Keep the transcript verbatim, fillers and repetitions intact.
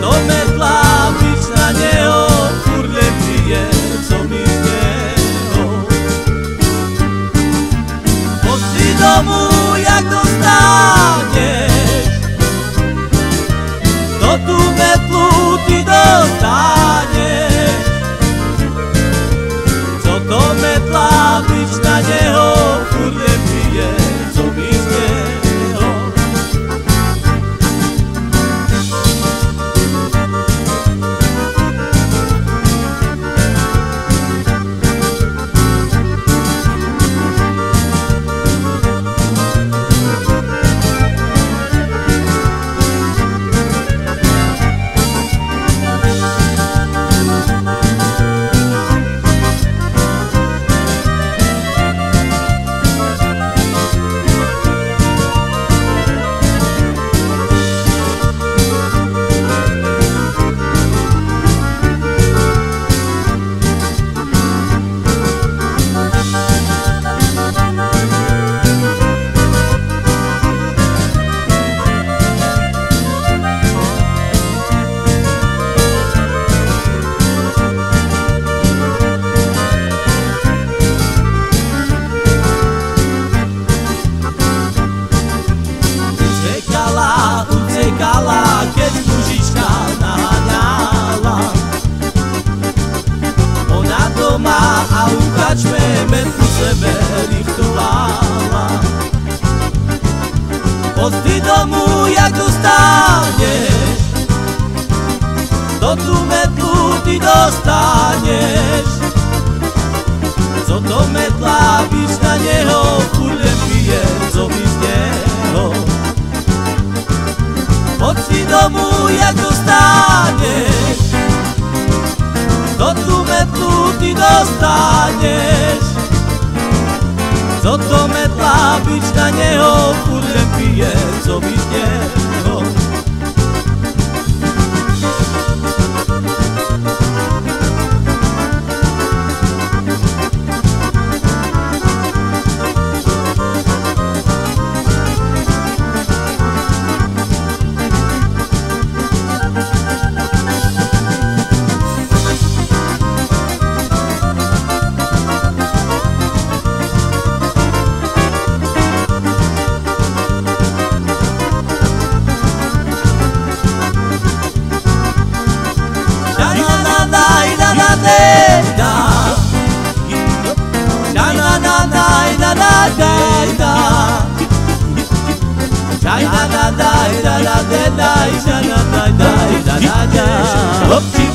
Tome tla bič na njeho, furlje pije co biš njeho. Posti domu jak dostanješ, to tu metlu ti dostanješ. Co tome tla bič na njeho, furlje pije co biš njeho. Ucekala, ucekala, ked mužička nahanjala. Ona doma, a u kačme me tu sebe rihtovala. Posti domu jak dostanješ, to tu metlu ti dostanješ. Co tome tla bič na njeho, furlje pije co biš njeho. Posti domu jak dostanješ, to tu metlu ti dostanješ. Co tome tla bič na njeho, furlje pije co biš njeho. Hop!